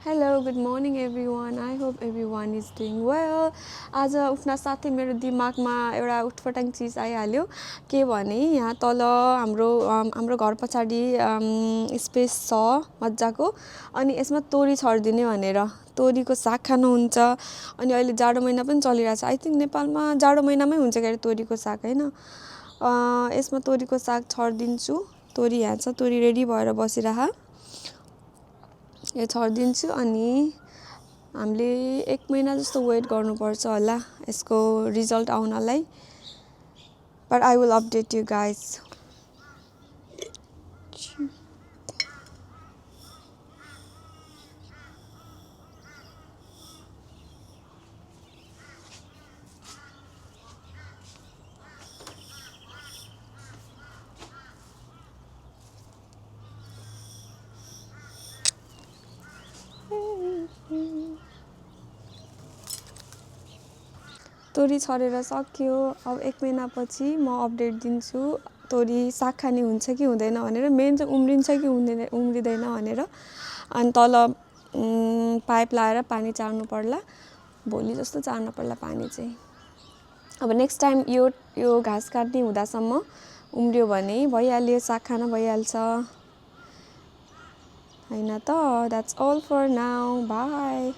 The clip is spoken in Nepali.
Hello, good morning everyone. I hope everyone is doing well. आज उठ्न साथै मेरो दिमागमा एउटा उठफटाङ चीज आइहाल्यो के भने यहाँ तल हाम्रो घर पछाडी स्पेस छ मज्जाको अनि यसमा तोरी छर्दिने भनेर तोरीको साग खानुहुन्छ अनि अहिले जाडो महिना पनि चलिरहेछ आई थिंक नेपालमा जाडो महिनामै हुन्छ के तोरीको साग हैन यसमा तोरीको साग छर्दिन्छु तोरी यहाँ छ तोरी रेडी भएर बसिरहा यो छर्दिन्छु अनि हामीले 1 महिना जस्तो वेट गर्नुपर्छ होला यसको result आउनलाई but I will update you guys. तोरी छरेर सक्यो अब 1 महिनापछि म अपडेट दिन्छु तोरी साग खाने हुन्छ कि हुँदैन भनेर मेन चाहिँ उम्रिन्छ कि उम्रिदैन भनेर अनि तल पाइप लाएर पानी चार्नु पर्ला भोलि जस्तो चार्नु पर्ला पानी चाहिँ अब नेक्स्ट टाइम यो घाँस काट्ने हुँदासम्म उम्रियो भने भइहाल्यो साग खान भइहाल्छ हैन त that's all for now bye